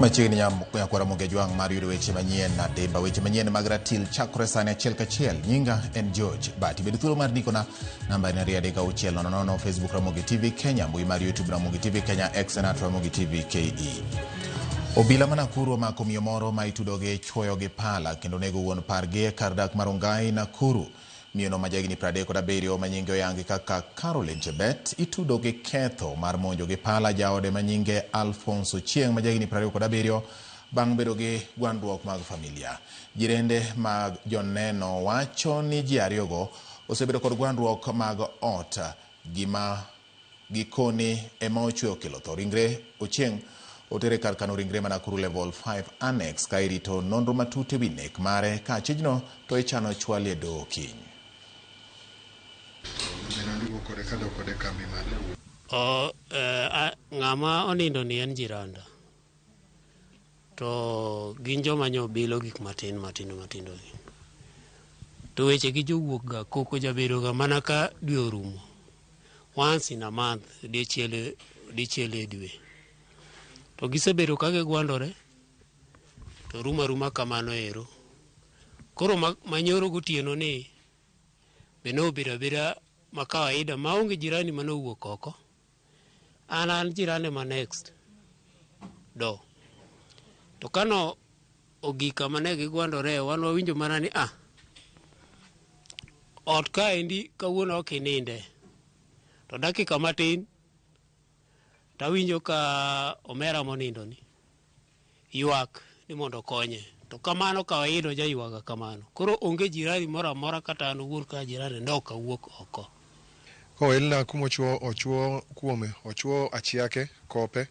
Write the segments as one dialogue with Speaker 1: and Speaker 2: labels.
Speaker 1: Machiegni nyakwar Ramogi Ajwang' mar yudo weche manyien adimba. Weche manyien mag ratil chakore sani achiel kachiel. Nyinga en George Bati. Bed thuolo mar ndikona namba en 23600, Facebook Ramogi TV Kenya, mbui mar YouTube Ramogi TV Kenya, X en at Ramogi TV KE. Obila ma Nakuru omako miyo moro ma itudo gi chwoyo gi pala kendo nego wuon pargi e kar dak mar Rongai, Nakuru. Miyono ma jahigni 37 ma nyinge oyangi kaka Caroline Chebet itudo gi ketho mar monjo gi pala jaode ma nyinge Alphonse Ochieng ma jahigni 27 bang' bedo gi gwandruok mag familia. Jirende mag joneno wacho ni ji ariyogo osebedo kod gwandruok mag ot gima gikone ema ochwe okelo tho. Ringre Ochieng oter e kar kano ringre ma Nakuru Level 5 Annex ka irito nonro matut ewi nek mare ka achijno to ichano chwali e doho kiny.
Speaker 2: O, eh, ng'ama onindo ni en jiranda. To gin joma nyo bilo gik matin matindo matindo gi. To weche gi jowuok ga koko jabedo ga mana ka dwe orumo. Once in a month, dichiel dichiel e dwe. To gisebedo ka gigwandore to rumo aruma kamano ero. Koro manyoro gotieno ni be nobedo abeda ma kawaida maonge jirani manowuok oko. An an jirande ma next door. To kano ogik kama ne gigwandore wan wawinjo mana ni ah, ot kaendi kawuono ok ininde. To dakika matin tawinjo ka omera monindo ni ywak ni mondo okonye. To kamano kawaida ojaywaga kamano. Koro onge jirani moro amora kata an owuon ka jirani ne ok awuok oko.
Speaker 3: Koelna kuma ochuo ochuo kuome, ochuo achiake kope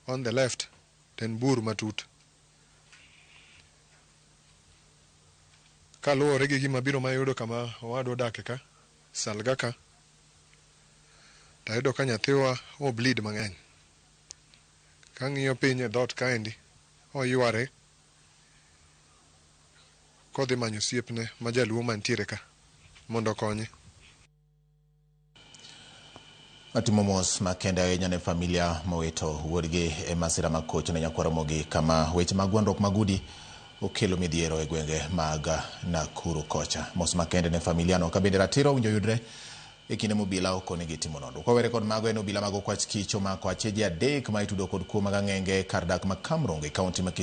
Speaker 3: on the left to en bur matut. Kaluwore gi gima biro mayudo kama owadwa odake ka, Salga ka, tayudo ka nyathiwa o bleed mang'eny. Kang'iyo piny e dhoot kaendi, oyware kodhi manyo osiepne ma jaluo mantiere ka mondo okonye.
Speaker 1: Atimo mos makende ahinya ne familia mowito wuodgi e masira makoch ne nyakwar Ramogi kama weche mag gwandruok mag udi okelo midhiero e gwenge mag Nakuru kocha. Mos makende ne familia no ka bende ratiro owinjo yudre e kinde mobila okonegi timo nonro. Kwawere kod mago en obila mag okwach kich omako acheje adek ma itudo kod kuo mag ang'enge kar dak ma Kamrongo e kaunti ma Kisumu.